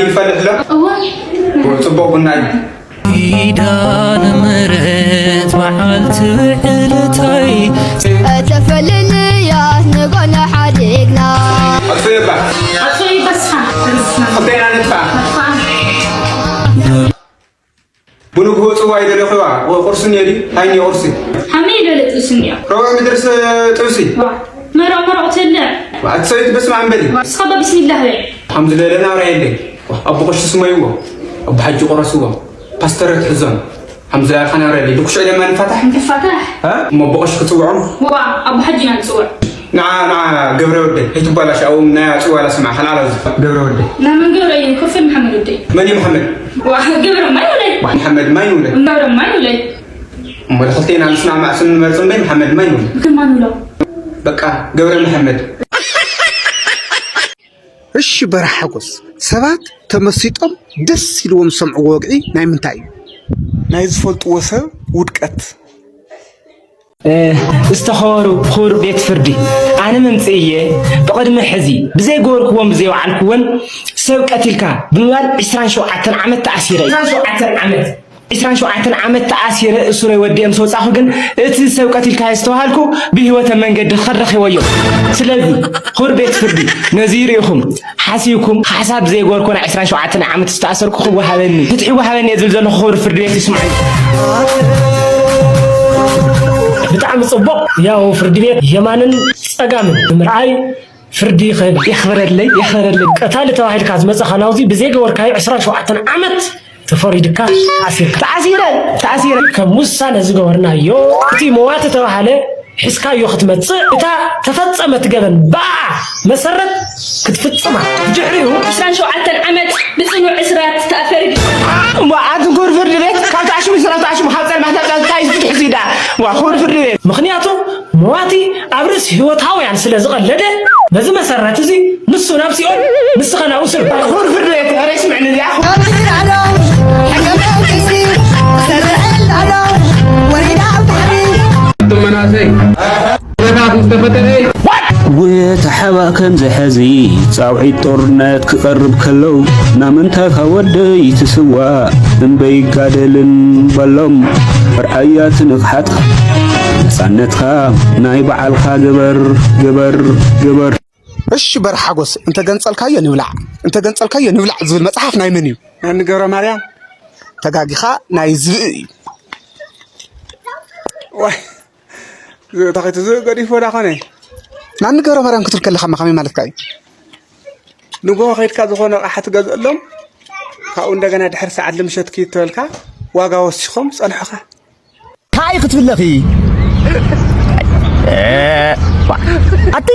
ይፈልጥ ኣሎ። እወ ጽቡቕ ቡና እዩ። ኪዳነ ምሕረት በዓልቲ ዕለታይ እተፈልልያ ንጎነ ሓዲግና ኣጥፍእባ ኣቶ ይበስኻ ክልቴና ንጥፋ። ብንግሆ ጽዋ ይደለኽዋ ቁርሲ ነዲ ሃይኒ ቁርሲ ሓመይ ይበለ ጥብሲ እኒኦ ረቡዕ ምድርስ ጥብሲ ዋ መረቕ መረቕ ትብልዕ ኣቲ ሰበይቲ በስመ ኣብ በሊ። እስኻ ባ ቢስሚላህ በል ከምዚ ዝበለ ናብራ የለይ። ኣቦ ቀሺ ስመይዎ፣ ኣቦ ሓጂ ቆረስዎ፣ ፓስተር ትሕዞም። ከምዚ ያልካ ናብራ የለይ። ልኩሽ ዕለማ ንፋታሕ ንፋታሕ እሞ ኣቦ ቀሺ ክጽውዖም ዋ ኣቦ ሓጂ ኢና ንጽውዕ ንዓ ንዓ ገብረ ወደይ ከይትባላሽ ኣብኡ ናይ ኣጽዋላ ስምዓ ከልዓላ እዚ ገብረ ወደይ ናመን ገብረ እዩ ክፍል መሓመድ ወደይ መን እዩ መሓመድ ዋ ገብረ ማይ ውለይ መሓመድ ማይ ንውለ ገብረ ማይ ውለይ እሞ ለክልቴና ንስማዕማዕ ስም ንመርጽ እምበይ መሓመድ ማይ ንውለ ግን ማን ውለው በቃ ገብረ መሓመድ እሺ በራሕ ሓጎስ፣ ሰባት ተመሲጦም ደስ ኢልዎም ዝሰምዕዎ ወግዒ ናይ ምንታይ እዩ? ናይ ዝፈልጥዎ ሰብ ውድቀት። ዝተኸበሩ ክቡር ቤት ፍርዲ፣ ኣነ መምፅእየ ብቕድሚ ሕዚ ብዘይገበርክዎን ብዘይወዓልክዎን ሰብ ቀቲልካ ብምባል ዕስራን ሸውዓተን ዓመት ተኣሲረ። ዕስራን ሸውዓተን ዓመት ዕስራን ሸውዓተን ዓመት ተኣሲረ እሱረይ ወዲኤ ምስ ወፃኹ ግን እቲ ሰብ ቀቲልካዮ ዝተባሃልኩ ብህይወተ መንገዲ ክኸድ ረኺበዮ። ስለዚ ክቡር ቤት ፍርዲ ነዚ ርኢኹም ሓሲብኩም ሓሳብ ዘይገበርኩ ናይ ዕስራን ሸውዓተን ዓመት ዝተኣሰርኩ ክወሃበኒ ፍትሒ ይወሃበኒ እየ ዝብል ዘለኹ ክቡር ፍርዲ ቤት ይስምዓኒ። ብጣዕሚ ፅቡቕ። ያው ፍርዲ ቤት የማንን ፀጋምን ብምርኣይ ፍርዲ ይኽህብ። የኽብረለይ የኽብረለይ። ቀታሊ ተባሂልካ ዝመፀኻ ናውዚ ብዘይገበርካዮ ዕስራን ሸውዓተን ዓመት ተፈሪድካ ተኣሲርካ። ተኣሲረ ተኣሲረ። ከም ውሳነ ዝገበርናዮ እቲ መዋቲ ተባሃለ ሒዝካዮ ክትመፅእ እታ ተፈፀመት ገበን ብኣ መሰረት ክትፍፅማ ብድሕሪኡ ዕስራን ሸውዓተን ዓመት ብፅኑዕ እስራት ተፈሪዱ። እሞ ኣቲ ክቡር ፍርዲ ቤት ካብ ተኣሽሙ ስራ ተኣሽሙ ካብ ፀልማት ናብ ፃልማት እንታይ ዝፍትሕ ሲ ዳ ዋ ክቡር ፍርዲ ቤት ምኽንያቱ መዋቲ ኣብ ርእሲ ህይወታውያን ስለ ዝቐለደ በዚ መሰረት እዚ ንሱ ናብ ሲኦል ንስኻ ናብ እሱር ክቡር ፍርዲ ቤት ሬስ ምዕንልያ መናሰይ ኩነታት ዝተፈጠረ ጉየት ሓባ ከምዚ ሕዚ ጻውዒት ጦርነት ክቐርብ ከለው ናምንታኻ ወደይ ትስዋእ እምበይ ይጋደልን በሎም መርዓያ ትንቕሓትኻ ነጻነትካ ናይ በዓልኻ ግበር ግበር ግበር እሺ በራሕ ሓጎስ እንተገንጸልካዮ ንብላዕ እንተገንጸልካዮ ንብላዕ ዝብል መጽሓፍ ናይ መን እዩ? ናይ ገብረ ማርያም ተጋጊኻ ናይ ዝብኢ እዩ። ዋይ ተኸቲ ዝብኢ ገዲፎ ዳ ኾነ ናኒ ገብረ ማርያም ክትብል ከለኻ ማ ከመይ ማለትካ እዩ? ንጎሆ ከይድካ ዝኾነ ኣቕሓ ትገዝእሎም ካብኡ እንደገና ድሕሪ ሰዓት ልምሸት ክይድ ተበልካ ዋጋ ወሲኾም ጸንሑኻ። ታይ ክትብለኺ ኣቲ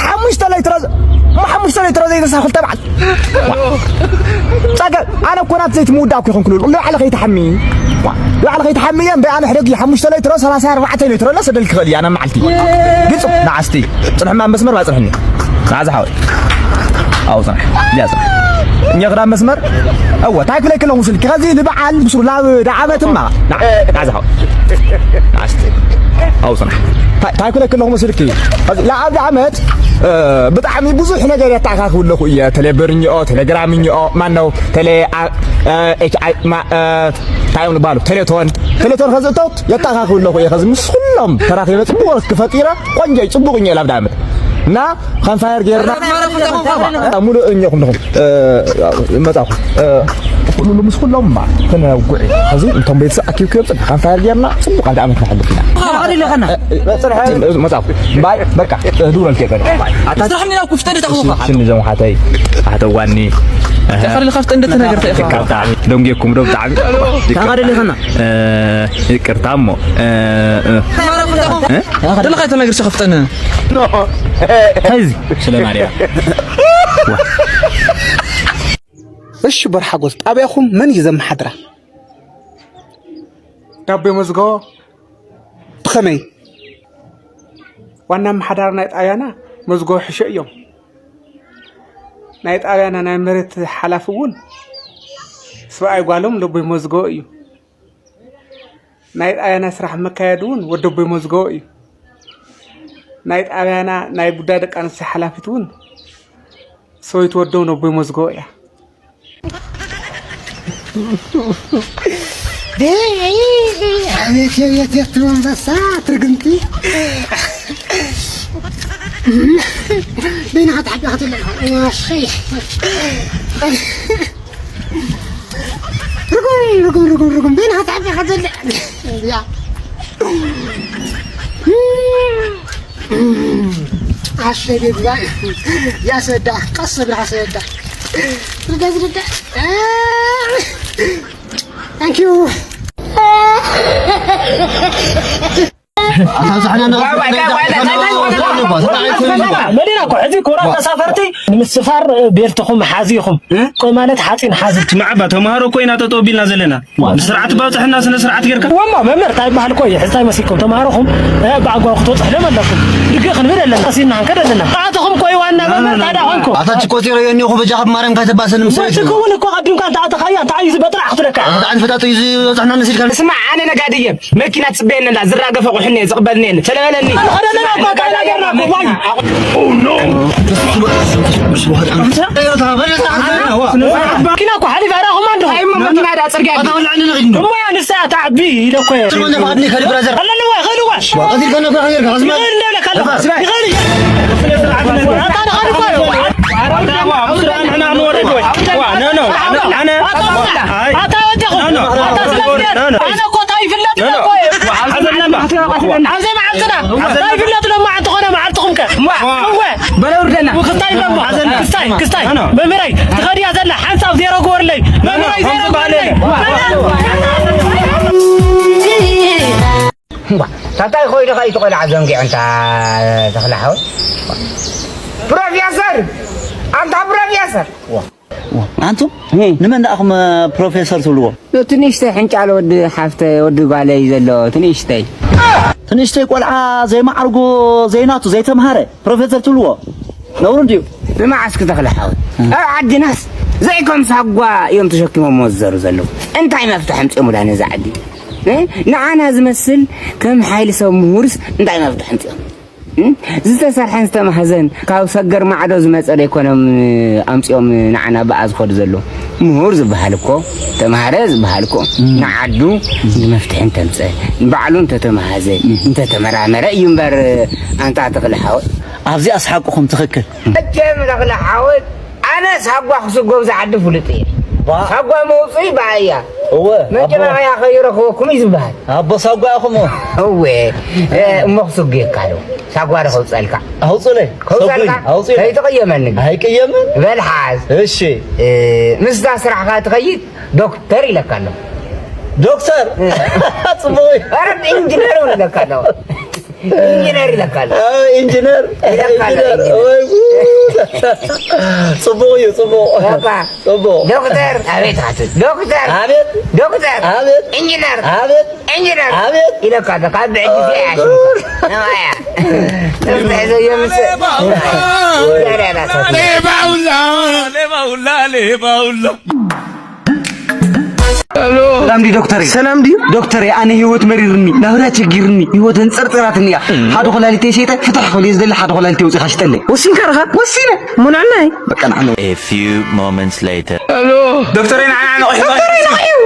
ሓሙሽተ ለይትሮ ሓሙሽተ ለይትሮ ዘይተሳ ክልተ በዓል ጸገብ ኣነ እኮ ናት ዘይት ምውዳእ እኮ ይኹን ክልብል ንባዕለ ከይትሓሚ ንባዕለ ከይትሓሚ እየ እምበይ ኣነ ሕደጊ ሓሙሽተ ለይትሮ ሰላሳ ኣርባዕተ ለይትሮ ለ ሰደልኪ ክእል እየ ኣነ መዓልቲ ግልጽ ንዓስቲ ጽንሕማ መስመር ባጽንሕኒ ንዓዚ ሓወይ ኣው ጽንሕ እዚኣ ጽንሕ እኛ ክዳን መስመር እወ ታይ ክለይ ከለኹ ስልኪ ከዚ ንበዓል ብስሩ ላብ ዳዓመትማ ንዓዚ ሓወይ ንዓስቲ ኣው ጽንሕ ታይ ክለይ ከለኹ ስልኪ ላብ ዳዓመት ብጣዕሚ ብዙሕ ነገር የተኣኻኽብ ኣለኹ እየ ቴሌብር እኒኦ ቴሌግራም እኒኦ ማነው ቴሌ እንታይ እዮም ዝበሃሉ ቴሌቶን ቴሌቶን ከዚ እቶት የተኣኻኽብ ኣለኹ እየ ከዚ ምስ ኩሎም ተራኺበ ፅቡቅ ክፈጢረ ቆንጆ ፅቡቅ እኒኦ ላብ ዳዓመት እና ካምፋየር ጌርና ሙሉእ እኒኦኹም ድኹም መፃኹ ኩሉ ምስ ኩሎም ማ ክነጉዕ ከዚ እንቶም ቤተሰብ ኣኪብክዮም ፅቡቅ ካምፋየር ጌርና ፅቡቅ ኣብ ዳዓመት ንሕልፍ ኢና መጻፍ ባይ በቃ ድውረል ከይቀደ ኣታ ስራሕ ኒና ኩፍተ ደታኹ ሽን ዞም ሓተይ ኣተዋኒ ተኸሪ ልኻፍተ እንደተ ነገር ተይፋ ይቅርታ ደንጌኩም ዶ ብጣዕሚ ተኸሪ ልኸና ይቅርታ እሞ ደለኻ ተነግር ሸኸፍጠነ ሀዚ ስለ ማርያም እሺ በርሓጎስ ጣብያኹም መን እዩ ዘመሓድራ ዳቤ መዝገቦ ብኸመይ ዋና ኣመሓዳሪ ናይ ጣብያና መዝገቦ ሕሾ እዮም ናይ ጣብያና ናይ መሬት ሓላፊ እውን ሰብኣይ ጓሎም ለቦይ መዝገቦ እዩ ናይ ጣብያና ስራሕ መካየዲ እውን ወደቦይ መዝገቦ እዩ ናይ ጣብያና ናይ ጉዳይ ደቂ ኣንስትዮ ሓላፊት እውን ሰበይቱ ወደው ነቦይ መዝገቦ እያ። ኣቤት የቤት የትም ኣንበሳ ትርግምቲ። በይንኻ ተሓቢኻ ትብለካ። እሺ። ርጉም ርጉም ርጉም ርጉም በይንኻ ተሓቢኻ ትብለ። ያ። ኣሸይ ቤዛ ያስረዳ፣ ቀስ ብለህ ኣስረዳ። ስረዳ፣ ስረዳ። Thank you። መዲና እኮ ሕዚ ክቡራት ተሳፈርቲ ንምስፋር ቤልትኹም ሓዚኹም። እኮ ማለት ሓፂን ሓዝቲ። ማዕባ ተምሃሮ እኮ ኢና ጠጠው ቢልና ዘለና። ብስርዓት ባፅሕና ስነ ስርዓት ጌርካ። ወማ መምህር እንታይ ይበሃል እኮ እዩ። ሕዚ እንታይ መሲልኩም ተምሃሮኹም፣ እ፣ ብኣግባቡ ክትበፅሕሎም ኣለኩም። ድግ ክንብል ኣለና። ቀሲና ክንከድ ኣለና። ንዓትኹም እኮ እዩ ዋና መምህር ታዲያ ኾንኩ። ኣታ ችኮ ዜሮ የኒኹ በጃ ካብ ማርያም ካይተባሰልም ሰበይት። ወትክውን እኮ ቀዲምካ እንተ ኣተኻያ እንታይ እዩ ዝበጥራሕ ክትለካ። ኣታ ኣንፈታቱ እዩ ዝበፅሕና ንሲልካ። ስማዕ ኣነ ነጋድየ መኪና ትፅበየኒ ኣላ ዝራገፈ ቁሕኒ እየ ዝቕበልኒ የለ። ሰለበለኒ። ንኸደለና እኮ ካይና ጌርና እኮ ዋይ። መኪና እኮ ሓሊፋ ራኹም ኣንዶ። እንታይ እሞ መኪና ዳ ጽርግያ ኣታ ወላዕ ንኺድ እንዶ። እሞ ያ ንሳ ተዓቢ ኢለ እኮ እየ። ትርጉም ዘፋድኒ ከዲ ብራዘር። ኣለኒ ወይ ኸዲ ወይ። ቀቲል ከነ እኮ ኸይር ከዝማ። ይኸዲ እንደ ብለካ ኣለኹ። ይኸዲ። ኣታ ንኸዲ እኮ። ኣታ ወደኹ። ኣታ ስለፍየር። ኣነ እኮ እንታይ ይፍለጥ እኮ እየ። ኣብዚ መዓልትና። እንታይ ይፍለጥ ሎ መዓልቲ ኾነ መዓልትኹም ከ። እዋ። እወ። በለ ውርደና። ክስታይ እሞ። ሓዘን ክስታይ፣ ክስታይ። ኣነ። መምህረይ፣ ትኸድያ ዘላ ሓንሳብ ዜሮ ግበርለይ። መምህረይ፣ ዜሮ ግበርለይ። እምባ፣ ታታይ ኮይንኻ እዩ ትቆልዓ ዘንጊዑ እንታ ተኽለ ሓወይ። ፕሮፌሰር፣ ኣንታ ፕሮፌሰር። ኣንቱም ንመን ደኣኹም ፕሮፌሰር ትብልዎ? እቲ ንእሽተይ ሕንጫሎ ወዲ ሓፍተ፣ ወዲ ጓለይ ዘሎ፣ እቲ ንእሽተይ። እቲ ንእሽተይ ቆልዓ ዘይማዕርጉ፣ ዘይናቱ፣ ዘይተምሃረ ፕሮፌሰር ትብልዎ ነውሪ እንድዩ። ብመዓስኪ ተኽለ ሓወይ፣ ኣብ ዓድናስ ዘይኮም ሳጓ እዮም ተሸኪሞሞ ዝዘሩ ዘለዉ። እንታይ መፍትሒ ኣምጺኦምላ ነዛ ዓዲ? እ? ንዓና ዝመስል ከም ሓይሊ ሰብ ምሁርስ እንታይ መፍትሒ ኣምጺኦም? እ? ዝተሰርሐን ዝተማህዘን ካብ ሰገር ማዕዶ ዝመጸ ዶ ኣይኮኖም ኣምጺኦም ንዓና ብኣ ዝኸዱ ዘለዉ? ምሁር ዝበሃል እኮ፣ ተማሃረ ዝበሃል እኮ፣ ንዓዱ ንመፍትሒ እንተምጸ፣ ንባዕሉ እንተተማሃዘ፣ እንተተመራመረ እዩ እምበር፣ ኣንታ ተኽለ ሓወይ። ኣብዚኣስ ሓቅኹም ትኽክል። መቸም ተኽለ ሓወይ፣ ኣነ ሳጓ ክስጎ ብዛ ዓዲ ፍሉጥ እየ። ባ- ሳጓ መውፅኢ ብኣያ። እወ፣ ኣቦ። መጀመርያ ከይረኽበኩም እዩ ዝበሃል። ኣቦ ሳጓ ኢኹም። እወ፣ እ፣ እሞ ክስጉየካ ዶ? ሳጓ ዶ ከውፀልካ? ኣውፅለይ። ከውፀልካ? ሰጉይ፣ ኣውፅለይ። ከይትቕየመኒ ግን። ኣይቅየምን። በል ሓዝ። እሺ። እ፣ ምስዛ ስራሕካ ትኸይድ ዶክተር ኢለካ ኣሎ። ዶክተር? እ። ፅቡቅ እዩ። ኧረ ኢንጂነር እውን ኢለካ ኣሎ። ኢንጂነር ኢለካ ኣሎ። ኣዎ፣ ኢንጂነር። ኢለካ ኣሎ፣ ኢንጂነር። ኢንጂነር። ወይ ጉድ። ጽቡቕ እዩ፣ ጽቡቕ። በቃ። ጽቡቕ። ዶክተር፣ ኣቤት ኣትብል። ዶክተር። ኣቤት። ዶክተር። ኣቤት። ኢንጂነር። ኣቤት። ኢንጂነር። ኣቤት። ኢለካ ኣሎ። ካብ ብዕድ እዚኣ ወይ ጉድ። ያሽምካ። ነዋያ። ዶክተር ዘየምስ። ሌባ ውላ፣ ሌባ ውላ፣ ሌባ ውላ። ሰላም ዲ ዶክተር? ሰላም ዲ ዶክተር? ኣነ ህይወት መሪርኒ፣ ናብራ ቸጊርኒ፣ ህይወት እንጸርጽራትኒ እያ። ሓደ ኮላሊተይ ሸይጠ ፍትሕ ክብል እየ ዝደሊ፣ ሓደ ኮላሊተይ ወጺኻ ሽጠለይ። ወሲንካ ርኻ? ወሲነ። እሞ ንዕናይ? በቃ ንዕና። A few moments later. ዶክተር፣ ንዓና ነቒሑ። ዶክተር ነቒሑ።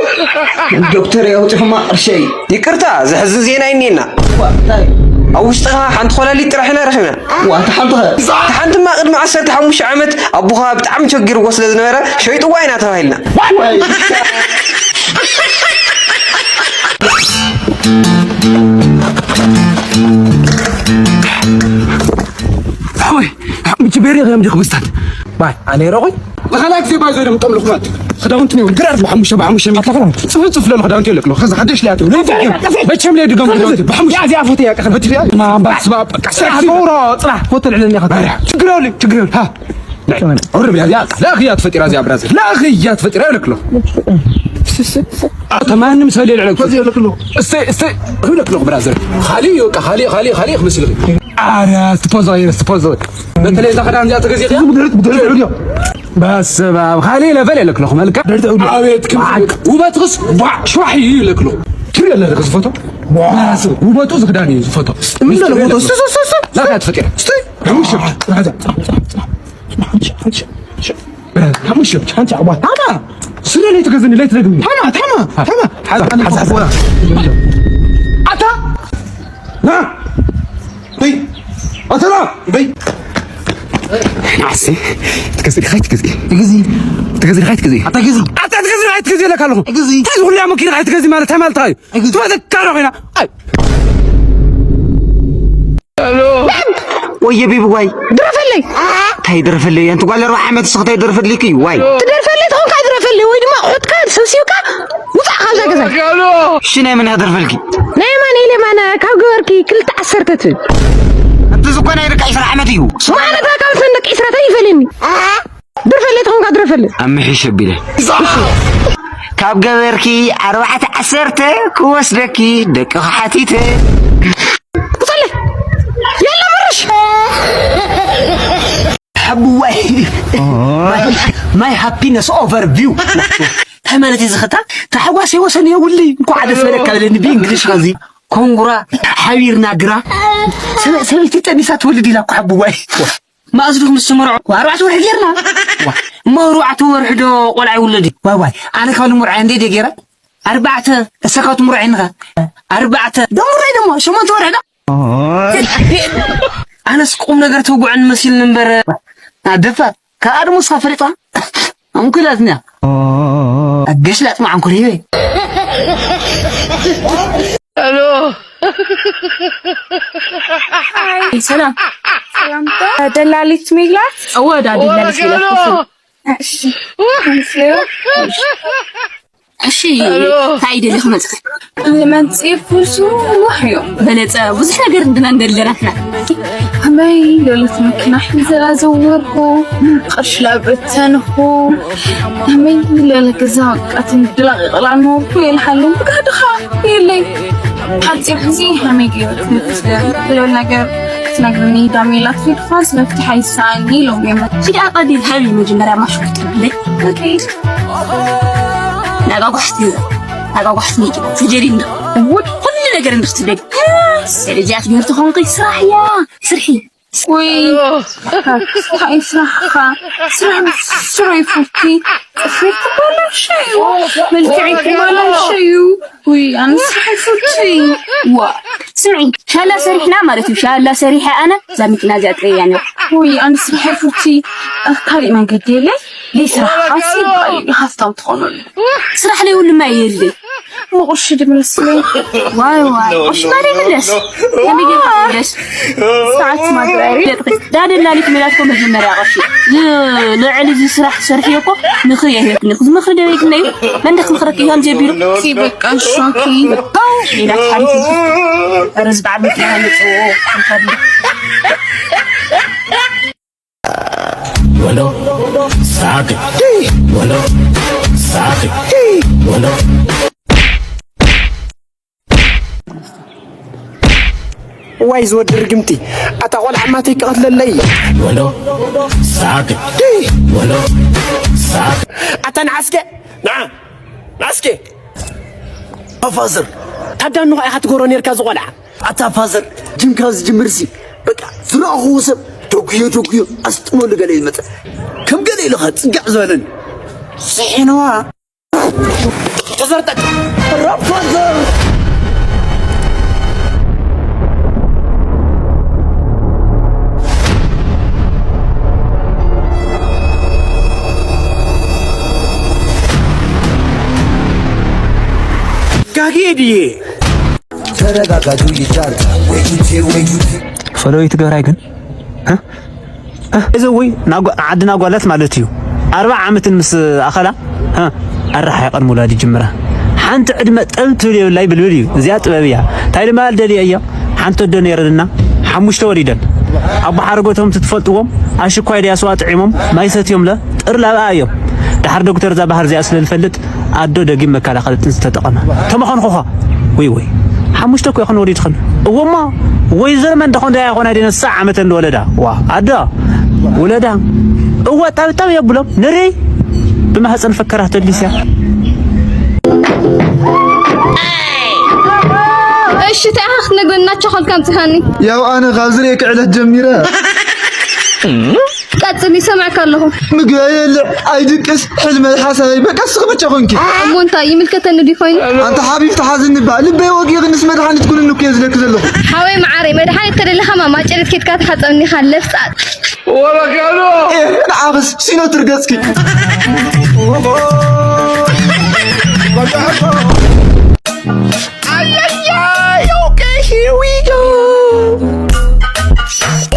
ዶክተር ኣውጺኹማ ቅርሸይ። ይቅርታ፣ ዘሕዝን ዜና እኒና። እዋ፣ እንታይ? ኣብ ውሽጥኻ ሓንቲ ኮላሊት ጥራሕ ኢና ረኺብና። እዋ፣ እታ ሓንቲ ኸ? እታ ሓንቲማ ቅድሚ ዓሰርተ ሓሙሽተ ዓመት ኣቦኻ ብጣዕሚ ቸጊርዎ ስለ ዝነበረ ሸይጥዋ ኢና ተባሂልና። ሓወይ፣ ምች ቤሪ ኸም ዲኹ ብስታት። ባይ፣ ኣነ ረኹይ። ብኻልኣይ ግዜ ባይ ዘደም ጠምልኹ ማለት። ክዳውንቲ ነው፣ ግራር ብሓሙሽተ ብሓሙሽተ ሚእቲ። ጽፉፍ ጽፉፍ ለሎ ክዳውንቲ የለክሎ። ከዛ ሓደሽ ሊያት። መቸም ላይ ድጋም ክዳውንቲ። ብሓሙሽተ። ያ፣ ዚኣ ፎቶ እያ፣ ቀኸል። በትሪ እያ። ማ፣ ባ፣ ስባ፣ በቃ፣ ስራሕ፣ ስራሕ፣ ፎራ፣ ጽራሕ፣ ፎቶ ልዕለኒ፣ ያ። ችግር የብለይ፣ ችግር የብለይ። ሃ። ዑር ብያ፣ ያ፣ ላእኺ እያ ተፈጢራ እዚኣ ብራዘር። ላእኺ እያ ተፈጢራ ይብለክሎ። ኣታ ማንም ሰብ የልዕለክሎ። እስተይ፣ እስተይ፣ ይብለክሎ ብራዘር። ኻሊ እዩ፣ በቃ፣ ኻሊ፣ ኻሊ፣ ኻሊ ክመስል። ኣረ፣ ስትፖዞ፣ ስትፖዞ። በተለይ እዛ ኽዳን እዚኣ ተገዚእኽያ? ብድሕሪት፣ ብድሕሪት ዕብድዮ። በስመ ኣብ፣ ኻሊ ለቨል የለክሎ፣ መልክዕ። ብድሕሪት ዕብድዮ። ኣቤት፣ ክም-፣ ውበትኽስ፣ ቧዕ፣ ሸዋሕ እዩ ይብለክሎ። ትሪኦ ኣለኽስ ፎቶ? በስመ፣ ውበቱ ዝኽዳን እዩ ዝፎቶ። ምን ዘሎ ፎቶ? ስ-፣ ስ-፣ ስ-፣ ስ-፣ ላእኺ እያ ተፈጢራ። እስቲ፣ ውሽ፣ ሓንቲ ሓንቲ ሓንቲ ሓንቲ ኣዋ ታማ ስለ ለይትገዝኒ ለይትደግምኒ ታማ ታማ ታማ ሓዛ ሓዛ ሓዛ ኣታ ና በይ ኣታ ና በይ ናሲ ትገዝኒ ኻይ ትገዝኒ ትግዚ ትገዝኒ ኻይ ትገዝኒ ኣታ ግዚ ኣታ ትገዝኒ ኻይ ትገዝኒ ለካ ኣለኹ ግዚ ትዝ ሁሉ ያመኪና ኻይ ትገዝኒ ማለት ታማልታ እዩ ትወዘካ ነው ኸይና ኣይ ወየ ቢብዋይ ድረፈለይ እንታይ ድረፈለይ ኣንቲ ጓል ኣርባዓ ዓመት እስኺ እንታይ ድረፈለይኪ ዋይ ትደርፈለይ ተኾንካ ድረፈለይ ወይ ድማ ዑትካ ሰብሲብካ ውፃእ ካብዛ ገዛ ሽናይ መን ያደርፈልኪ ናይ ማን ኢለ ማነ ካብ ገበርኪ ክልተ ዓሰርተ ትብል ኣንቲ ዝኮነ ይርካ ዕስራ ዓመት እዩ ማዕረታ ካብ ሰንደቅ ዕስራ ታይ ይፈልኒ ድርፈለይ ተኾንካ ድረፈለይ ኣምሒሽ ኣቢለ ካብ ገበርኪ ኣርባዕተ ዓሰርተ ክወስደኪ ደቅኺ ሓቲተ ውፀለይ የለ ምርሽ ሓብዋይ my happiness overview እንታይ ማለት እዩ ዝኸታ ታሕጓሰይ ወሰን የብሉይ እንኳዕ ደስ በለካ በለኒ ብእንግሊሽ ከዚ ኮንጉራ ሓቢርና ግራ ሰበይቲ ጠኒሳ ትወልድ ኢላ እኮ ሓብዋይ መኣዝ ዲኹም ዝተመርዑ? ኣርባዕተ ወርሒ ጌርና። እሞ ኣርባዕተ ወርሒ ዶ ቆልዓ ይውለድ እዩ? ዋይ ዋይ ኣነ ካብ ልሙርዓይ እንዴ ድየ ጌረ? ኣርባዕተ እሰካቱ ምርዓይ ንኻ ኣርባዕተ ዶ ምርዓይ ደሞ ሸሞንተ ወርሒ ዶ? ኣነስ ቁም ነገር ተጉዐን መሲልኒ እምበር ኣደፋር ካብ ኣድሙ እስኻ ፈሊጥኻ እንኩላትና ኣገሽ ላጥማ ዓንኩር ሂበይ ሰላም ሰላምታ ደላሊት ሜላት እወ ዳ ደላሊት ሜላት እሺ እሺ እንታይ ደሊ ክመጽእ መጽእ ፉሱ ወሕዮ በለጸ ብዙሕ ነገር እንድና እንደለናትና ኣመይ ሎለት መኪና ሒዘ ዘወርኩ ቅርሽ ላበተንኹ ኣመይ ሎለ ገዛ ወቃትን ድላቂቕላ ኖርኩ የልሓሎም ብጋድኻ የለይ ሓፂር ግዜ ከመይ ገይሩ ትምህርቲ ዝብል ነገር ክትነግርኒ ዳሜላ ትሪድፋስ መፍትሒ ኣይሳኒ ኢሎም እዮም ኪዳ ቀሊል ሃቢ መጀመርያ ማሽኩ ትብለይ ናጋጓሕቲ ናጋጓሕቲ ሚኪ ትጀሪ እንዶ እውድ ኩሉ ነገር እንድክትደግ ስለዚያ ትምህርቲ ኾንቂ ስራሕ እያ ስርሒ ወይ ስራሕ ስራሕኻ ስራሕ ስሮ ይፈቲ ጽፍሪ ትባላሸዩ መልክዐይ ትባላሸዩ ወይ ኣነ ስራሕ ይፈቲ ዋ ስምዒ ሻላ ሰሪሕና ማለት እዩ ሻላ ሰሪሐ ኣነ እዛ መኪና እዚኣ ጥረያ ነር ወይ ኣነ ስራሕ ይፈቲ ኣብ ካሊእ መንገዲ የለ ለይ ስራሕ ኣሲ ካሊእ ሃፍታም ትኾነሉ ስራሕ ለይ ውልማ የለ ምቑርሺ ድምለስለይ ዋይ ዋይ ቁርሺ ባደ ይምለስ ከመይ ጌርካ ትምለስ ሰዓት ማግበሪ ደጥቂ ዳደላሊት ሚላትኮ መጀመርያ ቁርሺ ልዕሊ እዚ ስራሕ ትሰርሕዮ እኮ ምኽሪ የህበክኒ እዚ ምኽሪ ደበይግነዩ መንደክ ምኽረክ ይሃም ጀቢሩ ኪ በቃ ሾኪ ሌላ ሓሪፍ ርዝ በዓል መኪና ሃይፅዎ ወንዶ ሳቅ ወንዶ ሳቅ ወንዶ ዋይ ዝወዲ ርግምቲ ኣታ ቆልዓ ማተይ ክቐትለለይ ወንዶ ሳቅ ወንዶ ሳቅ ኣታ ንዓስከ ንዓ ንዓስከ ፋዘር ታዳንኾ ኢኻ ትጎሮ ነርካ ዝቆልዓ ኣታ ፋዘር ጅምካ ዝጅምር ሲ በቃ ዝረኣኹዎ ሰብ ደጉዮ ደጉዮ ኣስጥመሉ ገለ ይመፀ ከም ገለ ኢልኻ ፅጋዕ ዝበለኒ ስሒንዋ ተዘርጠጥ ረብ ፋዘር ጋግየ ድየ ተረጋጋጁ ይዳርጋ ወይ ጁቴ ወይ ጁቴ ፈለወይ ትግራይ ግን እዚ ወይ ዓድና ጓላት ማለት እዩ ኣርባ ዓመትን ምስ ኣኸላ ኣራሓ ቀድሞ ወላዲ ጅምራ ሓንቲ ዕድመ ጠብ ትብል የብላይ ብልብል እዩ እዚኣ ጥበብ እያ እንታይ ልማል ደልየ እያ ሓንቲ ወደ ነይረንና ሓሙሽተ ወሊደን ኣቦ ሓረጎቶም ትትፈልጥዎም ኣሽኳይ ድያ ስዋ ጥዒሞም ማይ ሰትዮምለ ጥር ላብኣ እዮም ድሓር ዶክተር እዛ ባህር እዚኣ ስለ ዝፈልጥ ኣዶ ደጊም መከላኸሊ ጥንሲ ተጠቐመ ተመኸንኹኻ ወይ ወይ ሓሙሽተ እኮ ይኹን ወሊድኽን እወሞ ወይ ዘርመን ደኾን ዳያ ይኾን ኣይደነ ሳዕ ዓመተ እንደወለዳ ዋ ኣዶ ውለዳ እወ ጣብጣብ የብሎም ንርይ ብማህፀን ፈከራ ተሊስያ እሺ እንታይ ኢኻ ክትነግረና ቸኾልካ ኣምፂኻኒ ያው ኣነ ካብ ዝርእየኪ ዕለት ጀሚረ ሓጽን ይሰምዕካ ኣለኹ። ምግቢ የልዕ፣ ኣይድቅስ፣ ሕልመይ ሓሳበይ፣ በቃ እስኺ ብቻ ኮንኪ። እሞ እንታይ ይምልከተኒ ድዩ ኮይኑ? ኣንታ ሓቢብቲ ሓዝኒ እባ፣ ልበይ ወጊእኽንስ መድሃኒት ኩንኒ እኮ እየ ዝለኪ ዘለኹ። ሓወይ መዓረይ፣ መድሃኒት ተደለኻ ማማጨለት ኬድካ ትሓጸብኒ ኢኻ፣ ለፍጻጽ። ወረጋሎ። ኤህ፣ ንዓኽስ ሲኖ ትርገጽኪ።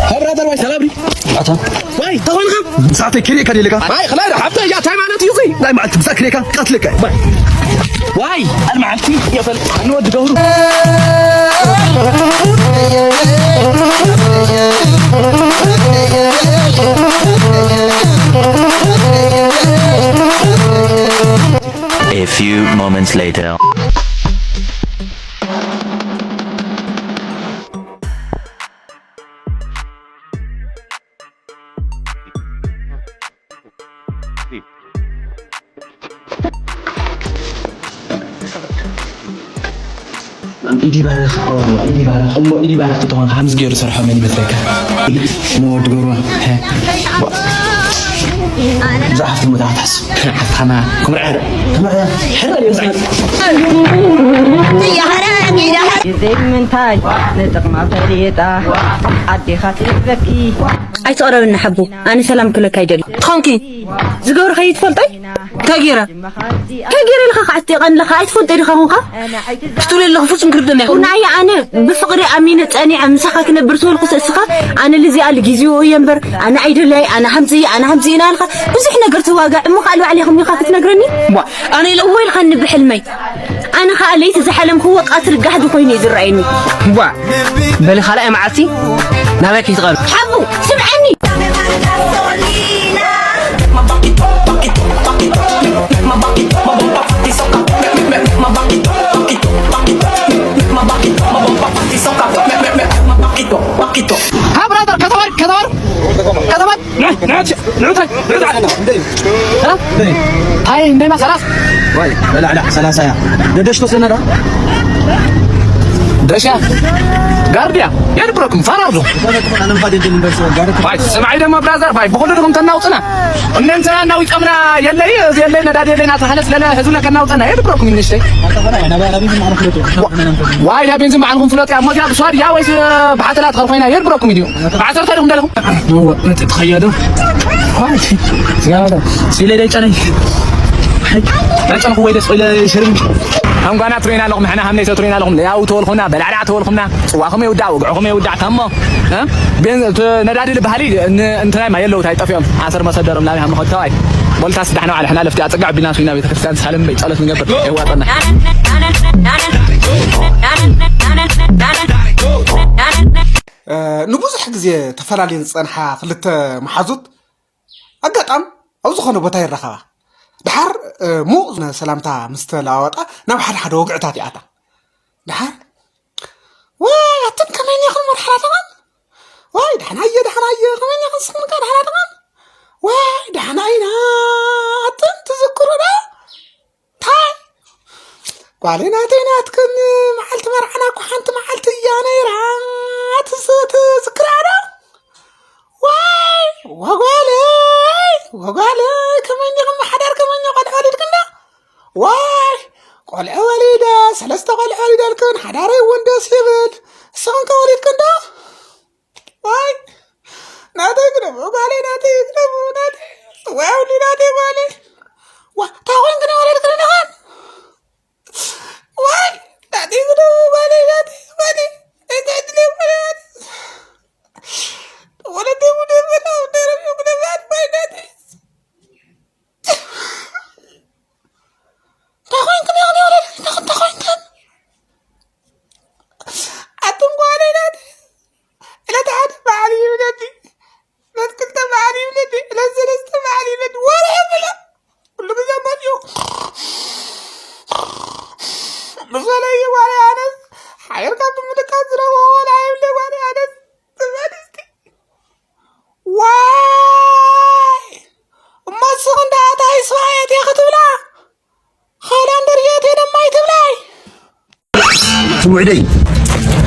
Hey, brother, why ሰላም ዲ? ኣታ ዋይ ተኾንካ? ብሳዕተይ ክሪእካ ደለካ? ዋይ፣ ኸላይ ዶ? ሓብተይ እያ፣ እንታይ ማለት እዩ ዚ? ናይ መዓልቲ ብሳዕ ክሪእካ ቀትልካ። ዋይ። ዋይ፣ ኣልመዓልቲ የፈል፣ ኣንወዲ ገብሩ። A few moments later. ኢድ ይባርኽ፣ ኦ፣ ኢድ ይባርኽ። እሞ ኢድ ይባርኽ ክትኾን ከምዚ ገይሩ ሰርሖ መን ይመስለካ? ንወዲ ገብሩ፣ ሀ? ብዛዕባ ሃፍቲ ሙታ ታስ። ከማ፣ ክምርዐ፣ ክምርዐ። ሕረ ይመስል። ግዜ ምንታይ ንጥቕማ ፈሊጣ ኣዴኻ ትህበኪ። ኣይትቕረብኒ ሓቡ፣ ኣነ ሰላም ክብለካ ኣይደልን። ትኾንኪ ዝገብርካዮ ትፈልጦይ? እንታይ ገይረ? እንታይ ገይረ ኢልካ ከዓ ትጠይቐኒ ኣለኻ? ኣይትፈልጦ ዲኻ ኹንካ? ክትብል ኣለኹ ፍጹም ክርደና ይኹን። ኩናየ ኣነ ብፍቕሪ ኣሚነ ጸኒዐ ምሳኻ ክነብር ዝበልኩ እስኻ ኣነ ልዚኣ ልጊዜኡ እየ እምበር ኣነ ኣይደለይ፣ ኣነ ሓምጽ እየ፣ ኣነ ሓምጽ እየ እናበልካ ብዙሕ ነገር ተዋጋዕ እሞ ከዓ ልባዕሊ ኢኹም ኢኻ ክትነግረኒ? ዋ፣ ኣነ ኢለ እወ ኢልካኒ ብሕልመይ። ኣነ ኸኣ ለይቲ ዝሓለምክዎ ቀትሪ ጋህዲ ኮይኑ እዩ ዝረኣየኒ። ዋ፣ በሊ ካልኣይ መዓልቲ ናባይ ከይትቐርብ። ሓቡ፣ ስምዓኒ። ሃ፣ ብራዘር፣ ከተባር፣ ከተባር፣ ከተባር። ንዑ፣ ንዑ፣ ንዑ፣ ታይ፣ ንዑ፣ ታይ፣ እንደማ ሰላሳ። ዋይ፣ በላዕላ፣ ሰላሳ እያ። ደደሽ ተወሰነ ዶ? ደሻ፣ ጋርዲያ፣ የድብረኩም፣ ፈራርዶ። ዋይ፣ ስምዓይ ደሞ ብራዘር፣ ዋይ፣ ብኹሉ ድኹም ተናውፅና። እነንትና እናዊፀምና የለይ፣ እዚ የለይ፣ ነዳዲ የለይ፣ ናተባህለ ስለለ ህዝብና ከናውፀና፣ የድብረኩም፣ ይንሽተይ። ዋይ፣ ዳ ቤንዚን በዓልኹም ፍለጡ፣ እያ፣ ሞዚያ ብሷድ፣ እያ፣ ወይስ ብሓተላ ትኸር ኮይና፣ የድብረኩም፣ እዩ። ብዓሰርተ ዲኹም ደለኹም? እወ፣ እቲ ትኸየዶ። ስጋ በላ። ስኢለ ደይ ጨነይ። ደይ ጨንኹ ወይ ደስ ኢለ ሽርም። ሃምጓና ትሪና ኣለኹም፣ ሕና ሃምነይ ሰ ትሪና ኣለኹም። ያው ተወልኹምና፣ በላዕላዕ ተወልኹምና። ጽዋኹም ይውዳእ፣ ወግዕኹም ይውዳእ። ታሞ፣ እ? ቤን-፣ እቲ ነዳዲ ልበሃሊ ን-፣ እንትናይ ማይ የለዉ፣ ታይ ጠፊኦም። ኣሰር መሰደሮም ላሚ ሃምነ ኾተዋይ። ቦልታስ ዳሕና ዋዕለ፣ ሕና ለፍቲ ኣጸጋዕ ቢና ሱይና ቤተክርስትያን ሳልም በይ ጸሎት ንገብር። ይዋጠና። እ፣ ንብዙሕ ግዜ ተፈላልየን ዝጸንሓ ክልተ መሓዙት ኣጋጣም ኣብ ዝኾነ ቦታ ይራኸባ። ድሓር፣ እ፣ ምዉቕ ዝኾነ ሰላምታ ምስ ተለዋወጣ ናብ ሓደ ሓደ ወግዕታት ይኣታ። ድሓር፣ "ዋይ፣ ኣትን ከመይ ኔኽን መርሓባ ተቓን? ዋይ፣ ደሕናየ፣ ደሕናየ፣ ከመይ ኔኽን ስኽን ከ ደሕና ተቓን? ዋይ፣ ደሕና ኢና። ኣትን ትዝክሩ ዶ?" ታይ? ጓለይ ናተይ ናትክን መዓልቲ መርዓና እኮ ሓንቲ መዓልቲ እያ ነይራ። ትዝ-፣ ትዝክራ ዶ? ዋይ፣ ወጓለይ፣ ወጓለይ፣ ከመይ እንዲኹም ሓዳር ከመይ እንዲኹም ቆልዑ ወሊድክን ዶ? ዋይ፣ ቆልዑ ወሊደ፣ ሰለስተ ቆልዑ ወሊደልክን፣ ሓዳረይ እውን ደስ ይብል። ንስኽን ከ ወሊድክን ዶ? ዋይ፣ ናተይ ግደፉ፣ ጓለይ ናተይ ግደፉ፣ ናተይ። ዋይ፣ ወዲ ናተይ ጓለይ። ዋ፣ እንታይ ኮይንክን ወለድክን ኢኻን? ዋይ፣ ናተይ ግደፉ፣ ጓለይ ናተይ፣ ጓለይ። እንታይ ዕድለይ ጓለይ ናተይ። ወለደይ ጉደይ በላ፣ ደረብ ጉደይ በላ፣ ዋይ፣ ናተይ። እንታይ ኮይንክን ኢኽን ወለድክን፣ እንታይ ኮይንክን? ኣቱም ጓለይ ናተይ። ዕለት ሓደ በዓል ይብለኒ፣ ዕለት ክልተ በዓል ይብለኒ፣ ዕለት ሰለስተ በዓል ይብለኒ፣ ወርሒ ብሎ ኩሉ ግዜ መፅኡ። ብሶለይ ዋላ ኣነስ ሓቢርካ ብምልካት ዝረኽቦ ዋላ ይብለ ዋላ ኣነስ ትበል እስቲ። ዋይ! እሞ እስኺ እንዳ ኣታ ይስዋየት እየ ክትብላ? ሆላንደር የት ሄደ ማይ ትብላይ? ትውዕደይ።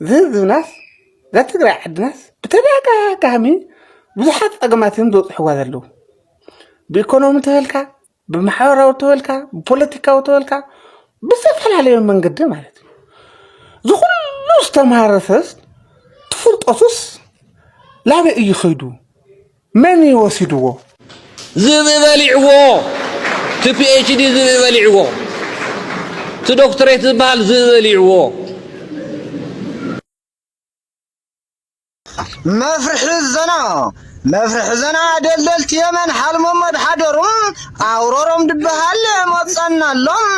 ዝህዝብናስ፣ እዛ ትግራይ ዓድናስ ብተደጋጋሚ ብዙሓት ጸገማትን ዝበፅሕዋ ዘለዉ፣ ብኢኮኖሚ ተበልካ፣ ብማሕበራዊ ተበልካ፣ ብፖለቲካዊ ተበልካ፣ ብዝተፈላለየ መንገዲ ማለት እዩ። ዝኩሉ ዝተማረሰስ ትፍልጠቱስ ላበይ እዩ ኸይዱ? መን እዩ ወሲድዎ? ዝብኢ በሊዕዎ። እቲ ፒኤችዲ ዝብኢ በሊዕዎ። እቲ ዶክትሬት ዝበሃል ዝብኢ በሊዕዎ። መፍርሒ ዘና መፍርሒ ዘና ደልደልቲ የመን ሓልሞም መድሓደሩም ኣውሮሮም ድበሃል መፀናሎም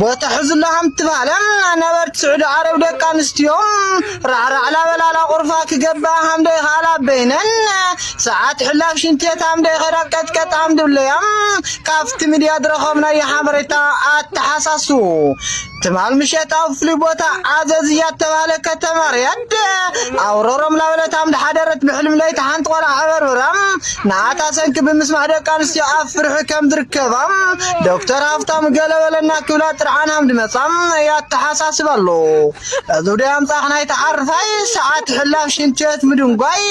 ቦታ ሕዙላ ሃም ትበሃለ ነበርቲ ስዑዲ ዓረብ ደቂ ኣንስትዮዮም ራዕራዕ ላበላላ ቁርፋ ክገባ ሃምደ ይኸኣላ በይነን ሰዓት ሕላፍ ሽንቴት ሃምደ ይኸዳ ቀጥቀጥ ሃም ድብለዮም ካብቲ ሚድያ ዝረኸብናዮ ሓበሬታ ኣተሓሳስቡ ትማል ምሸት ኣብ ፍሉይ ቦታ ዓዘዝ እያ እተባህለ ከተማ ሪያድ ኣውሮሮም ላበለታም ድሓደረት ብሕልም ለይቲ ሓንቲ ቆልዓ ኣበርብራም ንኣታ ሰንኪ ብምስማዕ ደቂ ኣንስትዮ ኣብ ፍርሒ ከም ዝርከባም ዶክተር ሃፍታም ገለ በለና ክብላ ጥርዓናም ድመጻም ያተሓሳስብ ኣሎ። እዚ ውደ ኣምጻኽ ናይ ተዓርፋይ ሰዓት ሕላፍ ሽንትየት ምድንጓይ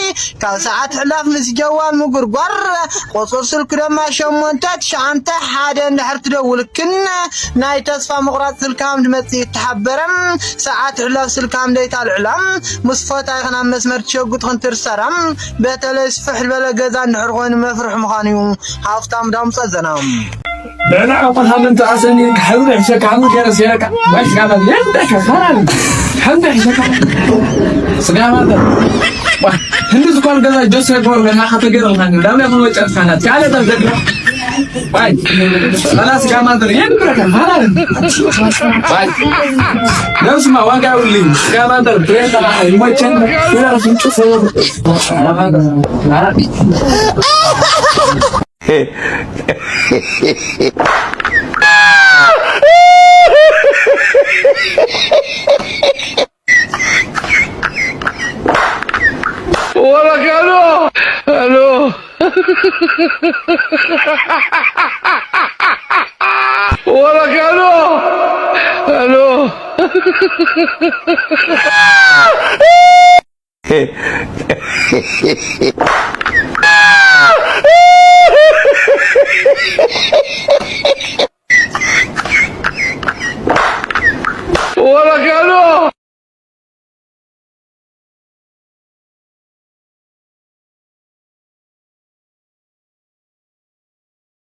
ካብ ሰዓት ሕላፍ ምስ ጀዋል ምጉርጓር ቁጽር ስልክ ደማ ሸሞንተ ትሽዓንተ ሓደ እንድሕር ትደውልክን ናይ ተስፋ ምቑራጽ ስልካም ድመጽእ ይተሓበረም ሰዓት ሕላፍ ስልካም ደይታ ልዕላም ምስ ፈታይኽን ኣብ መስመር ትሸጉጥኽን ትርሰራም በተለይ ስፍሕ ዝበለ ገዛ እንድሕር ኮይኑ መፍርሒ ምዃኑ እዩ ሃፍታም ዳምጸ ዘና ብዕላዕ ቆልሃ ምን ተኣሰኒ ክሕብር ሕሰካ ሓሙ ገረ ሴረካ ባሽ ጋባ የንተ ሸኻራን ሓንተ ሕሰካ ስጋማ ደ ህንዲ ዝኳን ገዛ ጆስ ያጎር ለና ከተገረ ለና ዳም ያምን ወጫት ካና ካለ ተዘግራ ባይ خلاص ጋማ ደ የንተ ሸኻራን ባይ ነፍስማ ዋጋ ውሊ ጋማ ደ ትሬታ ይሞቸን ይራሱ ጭፈ Hola, Carlos. Aló. Hola, Carlos. Aló.